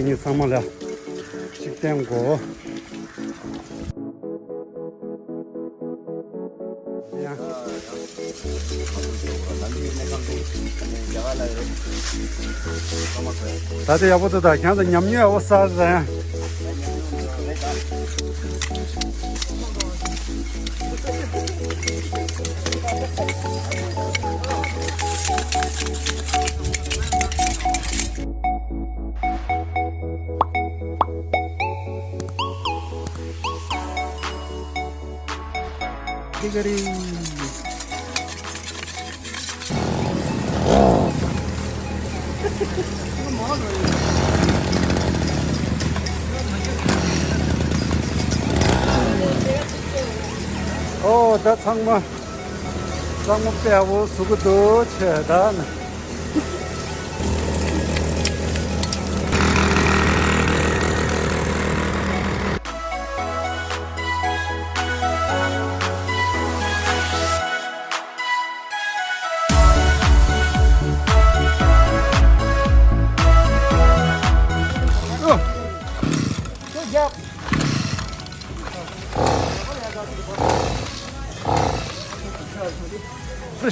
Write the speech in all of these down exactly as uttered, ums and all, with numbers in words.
ངས་ཚང་མ་ལ་གཅིག་བསྟན་གོ། ཡ། ད་ལྟ་ཡག་པོ་འདུག་ད་ཁྱང་ད་ཉམས་མྱོང་ཡག་པོ་བསགས་ཟེར། ཨོ་ད་ཚང་མ་གཙང་མ་དཔེ་ཡག་པོ་བཟོ་གི་འདུག་ཆེ་ད་ནི།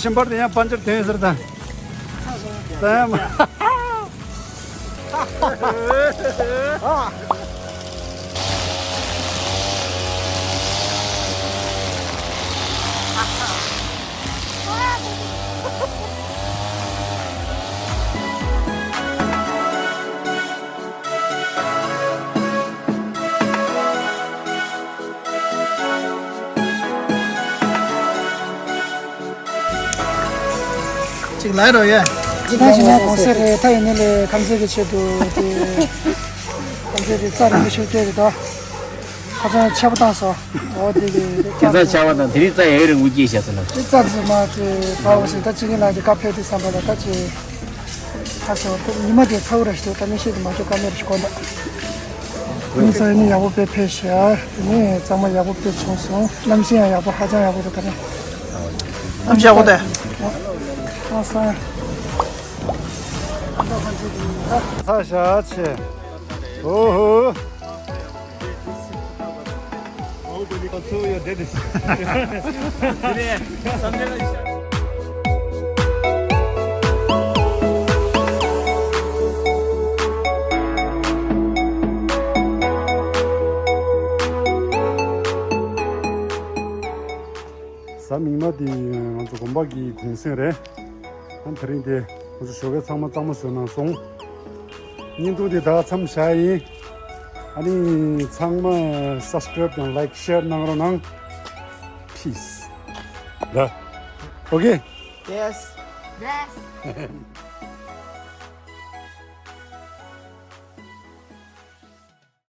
ཞིམ་པར་དེ་ཡང་པན་ཅར་དོན་ཟེར་དང་། ད་ཡང་མ། ཅིག་ལའི་རོ་ཡ། ཇི་ལྟར་བྱས་ན་གོང་གསལ་རེད། ད་ཡིན་ནའི་ལས་ཁམས་ཚན་གྱི་ཆེད་དུ་དེ་ཁམས་ཚན་དེ་རྩ་རིང་པོ་ཞིག་སྐྱེས་རེད་ད། ཧ་ཅང་ཆེ་པོ་བཏང་སོང་། འོ་དེ་གི་དེ་ཁེ་བཟང་ཆེ་བ་དང་དེ་རིང་རྩ་ཡག་རིང་པོ་སྐྱེས་བཞག་ཟེར་ན། དེ་རྩ་རྫི་མ་དེ་བ་བ་ཞིག་ད་ཅི་གི་ལ་དེ་ཀ་ཕེ་དེ་བསམ་པ་ལ་ད་ཅི། ཁ་སོ་ཉི་མ་དེ་ཚ་བོ་ར་ཞིག་ད་མི་ཤེས་དེ་མ་ཅོ་ཀ་མེ་ར་ཞིག་གོ་འདུག་ངས་ཚ་ནི་ཡག་པོ་དཔེ་ཕེབས་ཤག་དེ་ནས་གཙང་མ་ཡག་པོ་དཔེ་བྱུང་སོང་། གནམ་གཤིས་ཡང་ཡག་པོ་ཧ་ཅང་ཡག་པོ་འདུག་ད་ནི། གནམ་གཤིས་ཡག་པོ་འདུག་ཨ་ས། ཚ་ཤ་ཆེ། ཨོ་ཧོ། གཟའ་མིག་དམར་དེ་ང་ཚོ་དགོན་པ་གི་གུང་སེང་རེད། ཨ་དེ་རིང་དེ་ང་ཚོ་ཞོགས་ཀས་ཚང་མ་གཙང་མ་བཟོས་གནང་སོང་། བརྙན་ཐུང་དེ་ད་མཚམས་བཞག་ཡིན། ཨ་ནི་ཚང་མ་སབ་སི་ཀྲའིབ་དང་ལའིཀ་ཤེར་གནང་རོགས་གནང་། Peace. ལ། Okay. Yes. Yes.